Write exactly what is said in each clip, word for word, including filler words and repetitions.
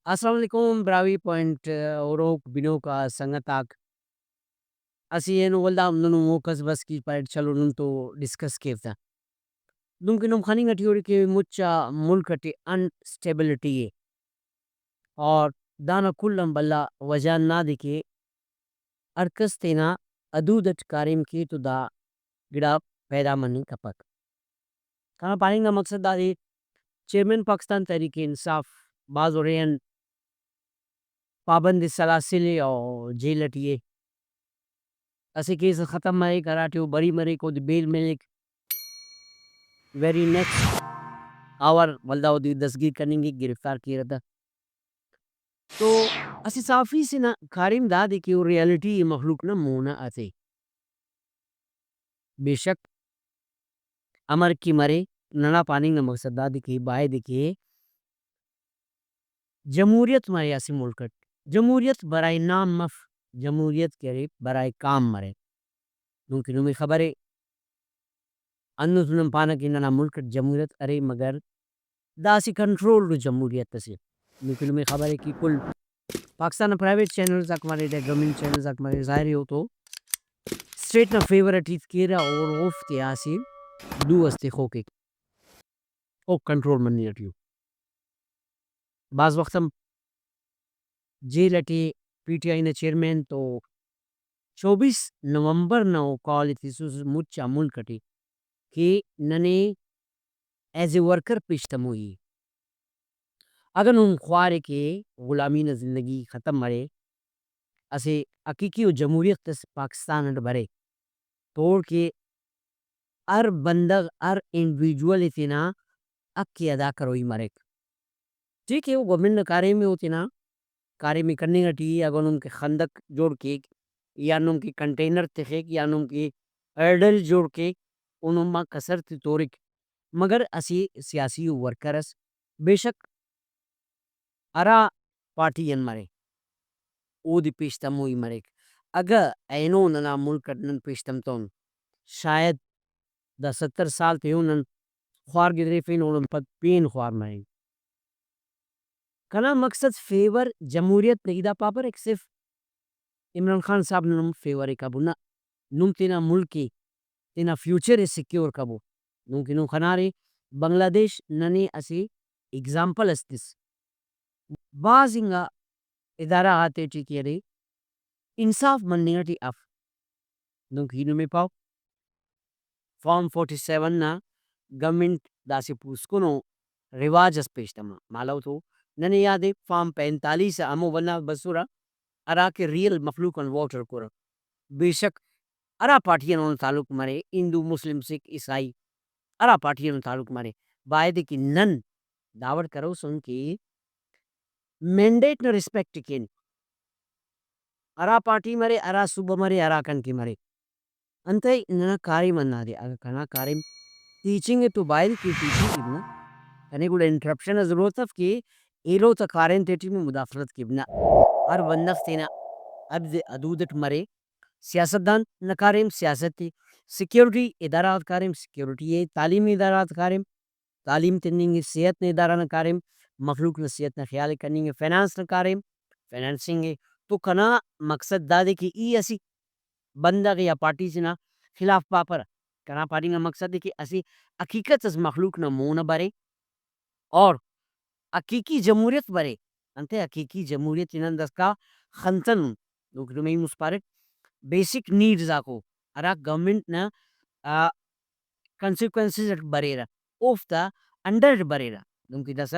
السلام علیکم براہوئی پوائنٹ ہروک بنوک آ سنگت آک، اسہ اینو ولدا نم ہمو کس بس کہ پاریٹ چلو نم تو ڈسکس کیو تہ۔ دنکہ نم خننگ ٹی اُرے کہ مچ آ ملک ٹی انسٹیبلٹی ءِ، اور دانا کل آن بھلا وجہ ہندادے کہ ہر کس تینا حدود اٹ کاریم کے تو دا گڑا پیدا مننگ کپک۔ کنا پاننگ نا مقصد دادے، چیئرمین پاکستان تحریک انصاف بھاز اُرے آن پابند سلاسل ءِ اور جیل ٹی ءِ۔ اسہ کیس اس ختم مریک، ہراٹی او بری مریک، اودے بیل ملیک۔ ویری نیکسٹ آور ولدا اودے دستگیر کننگک، گرفتار کیرہ تہ۔ تو اسہ صحافی سے نا کاریم دادے کہ او ریئلٹی ءِ مخلوق نا مون آ ہرفے۔ بے شک امر کہ مرے، ننا پاننگ نا مقصد دادے کہ بایدے کہ جمہوریت مرے اسہ ملک اٹ، جمہوریت برائے نام مف، جمہوریت کہ ارے برائے کام مرے۔ دنکہ نمے خبرے، ہندن تو نن پانہ کہ ننا ملک اٹ جمہوریت ارے، مگر دا اسہ کنٹرولڈ جمہوریت اسے۔ دنکہ نمے خبرے کہ کل پاکستان نا پرائیویٹ چینلز آک مریرہ، گورنمنٹ چینلز آک مریرہ، ظاہر ءِ او تو اسٹیٹ نا فیور اٹ ہیت کیرہ اور اوفتے اسہ دو اس تخوکے۔ او کنٹرول مننگ ٹی ءُ۔ بھاز وخت ہم جیل اٹی پی ٹی آئی نا چیئرمین تو چوبیس نومبر نا او کال ءِ تسوس مچ آ ملک اٹی کہ ننے ایز اے ورکر پیش تموئی ءِ۔ اگہ نم خوارے کہ غلامی نا زندگی ختم مرے، اسہ حقیقی ءُ جمہوریت اس پاکستان اٹ برے، تو اوڑکہ ہر بندغ، ہر انڈیویجول ءِ تینا حق ءِ ادا کروئی مریک۔ ٹھیک ءِ، او گورنمنٹ نا کاریم ءِ، او تینا کاریم ءِ کننگ ٹی ءِ۔ اگہ نم کہ خندق جوڑ کیک یا نم کہ کنٹینر تخک یا نم کہ ہرڈل جوڑ کیک، او نما کسر تے تورک، مگر اسہ سیاسی ءُ ورکر اس بے شک ہرا پارٹی آن مرے، اودے پیش تموئی مریک۔ اگہ اینو ننا ملک اٹ نن پیش تمتون، شاید دا ستر سال تے او نن خوار گدریفین، اوڑان پد پین خوار مرین۔ کنا مقصد فیور جمہوریت نا، ای دا پاپرک صرف عمران خان صاحب نا نم فیور ءِ کبو، نہ، نم تینا ملک ءِ، تینا فیوچر ءِ سیکیور کبو۔ دنکہ نم خنارے، بنگلہ دیش ننے اسہ ایگزامپل اس تس۔ بھاز انگا ادارہ غاتے ٹی کہ ارے انصاف مننگ ٹی اف۔ دنکہ ای نمے پاو، فارم فورٹی سیون نا گورنمنٹ داسہ پوسکنو رواج اس پیش تما۔ مالو تو ننے یاد ءِ، فارم پینتالیس آ ہمو بندغ بسرہ ہراکہ ریئل مخلوق آن ووٹ ہلکرہ۔ بے شک ہرا پارٹی آن اونا تعلق مرے، ہندو، مسلم، سکھ، عیسائی، ہرا پارٹی آن تعلق مرے، بایدے کہ نن داوڑ کروسن کہ مینڈیٹ نا رسپیکٹ کین۔ ہرا پارٹی مرے، ہرا صوبہ مرے، ہراکان کہ مرے، انتئے ننا کاریم ہندادے۔ اگہ کنا کاریم ٹیچنگ ءِ تو بایدے کہ ٹیچنگ کیک نا، کنے گڑا انٹرپشن نا ضرورت اف کہ ایلو تا کاریم تیٹی نم مداخلت کیو نا۔ ہر بندغ تینا حد حدود اٹ مرے۔ سیاستدان نا کاریم سیاست ءِ، سیکیورٹی ادارہ غاتا کاریم سیکیورٹی ءِ، تعلیمی ادارہ غاتا کاریم تعلیم تننگ ءِ، صحت نا ادارہ نا کاریم مخلوق نا صحت نا خیال ءِ کننگ ءِ، فنانس نا کاریم فنانسنگ ءِ۔ تو کنا مقصد دادے کہ ای اسہ بندغ یا پارٹی سے نا خلاف پاپرہ۔ کنا پاننگ نا مقصد ءِ کہ اسہ حقیقت اس مخلوق نا مون آ برے اور حقیقی جمہوریت برے۔ انتئے حقیقی جمہوریت ءِ نن داسکا خنتنن؟ دنکہ نمے ای مست پارٹ بیسک نیڈز آکو ہرا گورنمنٹ نا، آ، کنسیکوئنسز اٹ بریرہ، اوفتا انڈر اٹ بریرہ۔ دنکہ داسہ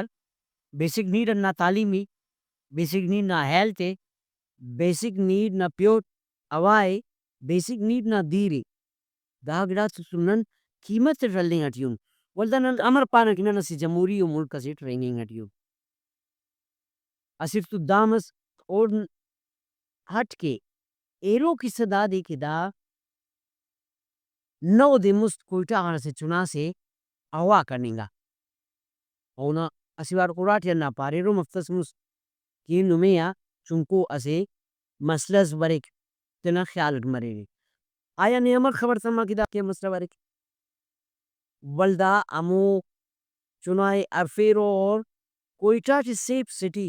بیسک نیڈ نا تعلیم ءِ، بیسک نیڈ نا ہیلتھ ءِ، بیسک نیڈ نا پیور ہوا ءِ، بیسک نیڈ نا دیر ءِ۔ دا گڑاتے تو نن قیمت اٹ ہلنگ ٹی ان، ولدا نن امر پانہ کہ نن اسہ جمہوری ءُ ملک اسے ٹی رہینگنگ ٹی ان۔ اسٹ تو دا مس، اوڑ ہٹ کے ایلو کسہ دادے کہ دا نو دے مست کوئٹہ غان اسہ چنا سے اغوا کننگا۔ اونا اسہ وار اراٹی ہندا پاریرو مفتس مس کہ نمے آ چنکو اسہ مسئلہ اس بریک، تینا خیال اٹ مریرے۔ آیا نے امر خبر تما کہ دا کیا مسئلہ بریک؟ ولدا ہمو چنائے ہرفیرو اور کوئٹہ ٹی سیف سٹی،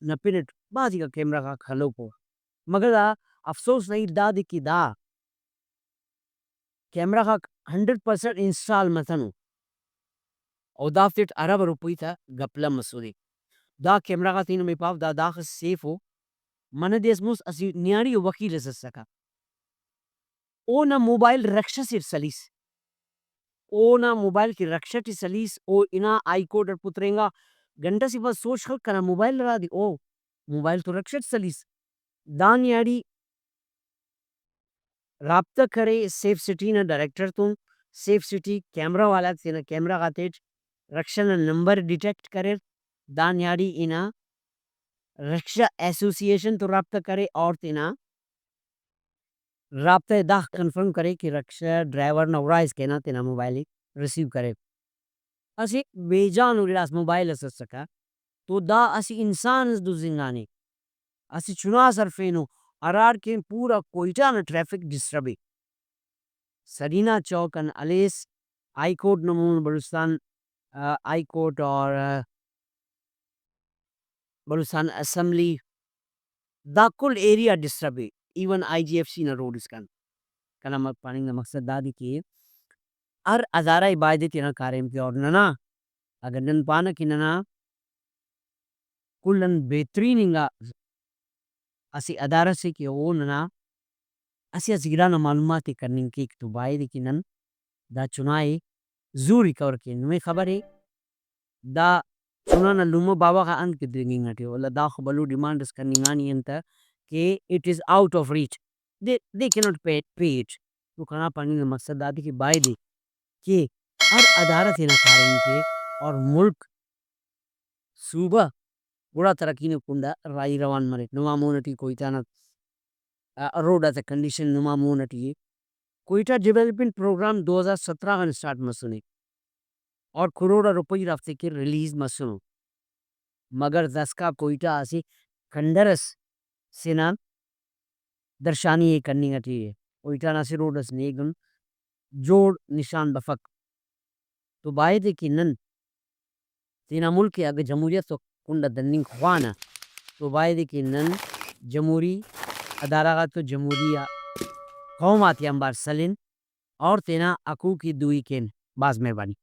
نپنٹ، بھازیکا کیمرہ غاک خلوکو۔ مگر دا افسوس نا ہیت دادے کہ دا کیمرہ غاک ہنڈریڈ پرسینٹ انسٹال متنو، او دافتیٹ ارب روپئی تا گپلہ مسنے۔ دا کیمرہ غاتے نمے پاو، دا داخس سیف ءُ۔ منہ دے اس مُست اسہ نیاڑی ءُ وکیل اس اسکہ۔ اونا موبائل رکشہ سے سلیس۔ اونا موبائل کہ رکشہ ٹی سلیس، او ہنا ہائی کورٹ اٹ پترینگا۔ گھنٹہ سے بس سوچ خلک، کنا موبائل ہرا دے؟ او موبائل تو رکشہ ٹی سلیس۔ دا نیاڑی رابطہ کرے سیف سٹی نا ڈائریکٹر تون، سیف سٹی کیمرہ والا تینا کیمرہ غاتیٹ رکشہ نا نمبر ڈیٹیکٹ کریر، دا نیاڑی ہنا رکشہ ایسوسی ایشن تو رابطہ کرے اور تینا رابطہ ءِ داخہ کنفرم کرے کہ رکشہ ڈرائیور نا اُرا اسکان آ تینا موبائل ءِ ریسیو کریر۔ اسہ بے جان ءُ گڑاس موبائل اس اسکہ تو دا اسہ انسان اس دزنگانے، اسہ چناس ہرفینو، ہراڑکن پورا کوئٹہ نا ٹریفک ڈسٹرب ءِ۔ سرینا چوک آن ہلیس ہائی کورٹ نا مون بلوچستان، آ، ہائی کورٹ اور، آ، بلوچستان اسمبلی، دا کل ایریا ڈسٹرب ءِ، ایون آئی جی ایف سی نا روڈ اسکان۔ کنا م-، پاننگ نا مقصد دادے کہ ہر ادارہ ءِ بایدے تینا کاریم کے، اور ننا اگر نن پانہ کہ ننا کل آن بہترین انگا اسہ ادارہ سے کہ او ننا اسہ اسہ گڑا نا معلومات ءِ کننگ کیک تو بایدے کہ نن دا چنا ءِ زو ریکور کین۔ نمے خبر ءِ دا چنا نا لمہ باوہ غا انت کہ دننگ ٹی ءُ، ولدا داخہ بھلو ڈیمانڈ اس کننگانی انت کہ it is out of reach، they, they cannot pay, pay it۔ تو کنا پاننگ نا مقصد دادے کہ بایدے کہ ہر ادارہ تینا کاریم کے اور ملک، صوبہ گڑا ترقی نا کنڈا راہی روان مریک۔ نما مون ٹی کوئٹہ نا، آ، روڈ آتا کنڈیشن نما مون ٹی ءِ۔ کوئٹہ ڈیولپمنٹ پروگرام دو ہزار سترہ غان اسٹارٹ مسنے اور کروڑ آ روپئی رافتے کہ ریلیز مسنو، مگر داسکا کوئٹہ اسہ کھنڈر اس سے نا درشانی ءِ کننگ ٹی ءِ۔ کوئٹہ نا اسہ روڈ اس نے ایگن جوڑ نشان بفک۔ تو بایدے کہ نن تینا ملک ءِ اگہ جمہوریت تو کنڈ آ دننگ خوانہ تو بایدے کہ نن جمہوری ادارہ غاتو، جمہوری قوم آتے آنبار سلن اور تینا حقوق ءِ دوئی کین۔ بھاز مہربانی۔